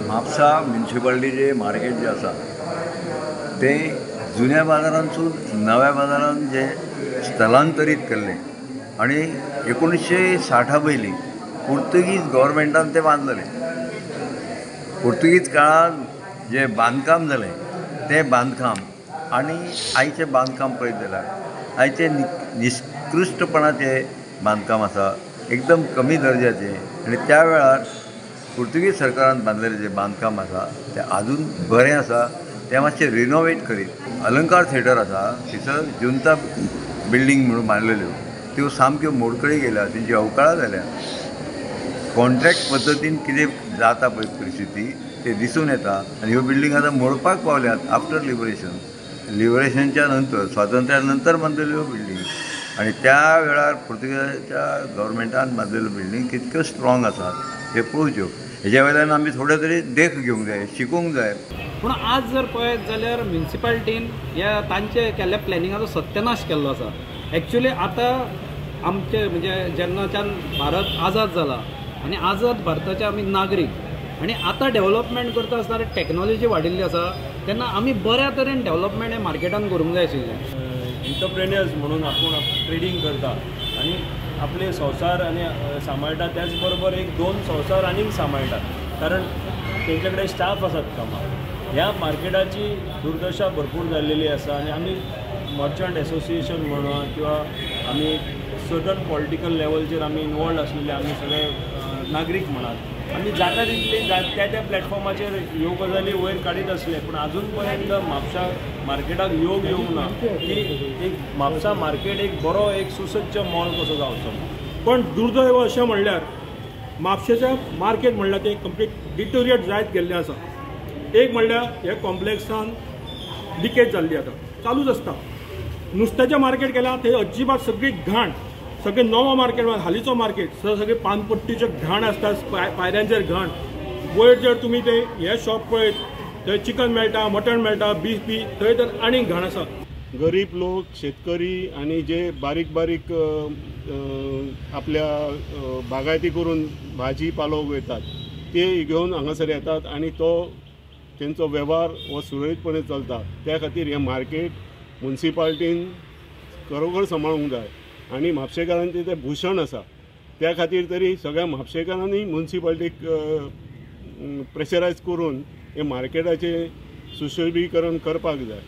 Mapusa म्युनिसिपालिटीचें market जें आसा तें जुन्या बाजारांतसून नव्या बाजारान जें स्थलांतरीत केल्लें आनी 1960 पयलीं पुर्तुगीज गव्हर्मेंटान तें बांदलेलें. पुर्तुगीज काळांत जें बांदकाम जालें तें बांदकाम आनी आयचें बांदकाम पळयत जाल्यार आयचें निकृश्टपणाचें बांदकाम आसा, एकदम कमी दर्जाचें. आनी त्या वेळार पुर्तुगीज सरकारान बांदलेलें जें बांदकाम आसा तें आजून बरें आसा, तें मातशें रिनोवेट करीत. अलंकार थिएटर आसा थंयसर जुंता बिल्डींग म्हणून बांदलेल्यो त्यो सामक्यो मोडकळी गेल्या, तेंची अवकळा जाल्या. कॉन्ट्रॅक्ट पद्दतीन कितें जाता पळय परिस्थिती तें दिसून येता. आनी ह्यो बिल्डींग आतां मोडपाक पावल्यात आफ्टर लिबरेशन. लिबरेशनच्या नंतर, स्वातंत्र्या नंतर बांदलेल्यो बिल्डींग आनी त्या वेळार पुर्तुगेजाच्या गव्हर्मेंटान बांदलेल्यो बिल्डींग कितक्यो स्ट्रॉंग आसात ते पळोवच्यो. हेज्या वयल्यान आमी थोडे तरी देख घेवंक जाय, शिकूंक जाय. पूण आज जर पळयत जाल्यार म्युनिसिपालिटीन ह्या तांचे केल्ल्या प्लॅनिंगाचो सत्यानाश केल्लो आसा. एक्चुली आतां आमचे म्हणजे जेन्नाच्यान भारत आजाद जाला आनी आजाद भारताचे आमी नागरीक आनी आतां डेव्हलपमेंट करता आसतना टॅक्नोलॉजी वाडिल्ली आसा तेन्ना आमी बऱ्या तरेन डेव्हलपमेंट हें मार्केटान करूंक जाय आशिल्लें. एंटरप्रेन्युअर्स म्हणून आपूण ट्रेडींग करता आनी आपले संवसार आनी सांबाळटा, त्याच बरोबर एक दोन संवसार आनीक सांबाळटा, कारण तेंचे कडेन स्टाफ आसात कामाक. ह्या मार्केटाची दुर्दशा भरपूर जाल्लेली आसा आनी आमी मर्चंट एसोसिएशन म्हणा किंवा आमी सर्टन पॉलिटिकल लेवलचेर आमी इनवॉल्ड आसलेले आमी सगळे नागरीक म्हणात, आमी जाता तितले त्या त्या प्लॅटफॉर्माचेर ह्यो गजाली वयर काडीत आसले, पूण आजून पर्यंत म्हापसा मार्केटाक योग येवंक ना की एक म्हापसा मार्केट एक बरो एक सुसज्ज मॉल कसो जावचो. पण दुर्दैव अशें म्हणल्यार म्हापशेचें मार्केट म्हणल्यार तें कंप्लीट डिटोरिएट जायत गेल्लें आसा. एक म्हणल्यार हे कॉम्प्लेक्सान लिकेज जाल्ली आतां चालूच आसता. नुस्त्याचें मार्केट केलां थंय अजिबात सगळी घाण, सगळे नवो मार्केट हालींचो मार्केट सगळे पानपट्टीचे घाण आसता, पायऱ्यांचेर घाण. वयर जर तुमी ते हे शॉप पळयत थंय चिकन मेळटा, मटण मेळटा, बीफ बी, थंय तर आनीक घाण आसा. गरीब लोक, शेतकरी आनी जे बारीक बारीक आपल्या बागायती करून भाजी पालो वयतात ते घेवन हांगासर येतात आनी तो तेंचो वेव्हार हो सुरळीतपणे चलता. त्या खातीर हें मार्केट म्युनिसिपालिटीन खरोखर सांबाळूंक जाय आनी म्हापशेकारांचें तें भूशण आसा. त्या खातीर तरी सगळ्या म्हापशेकारांनी म्युनिसिपालिटीक प्रेशरायज करून हें मार्केटाचें सुशोभीकरण करपाक जाय.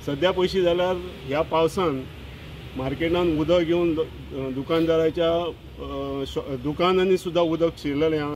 सद्या पयशी जाल्यार ह्या पावसान मार्केटान उदक येवन दुकानदाराच्या दुकानांनी सुद्दां उदक शिरलेलें आहा.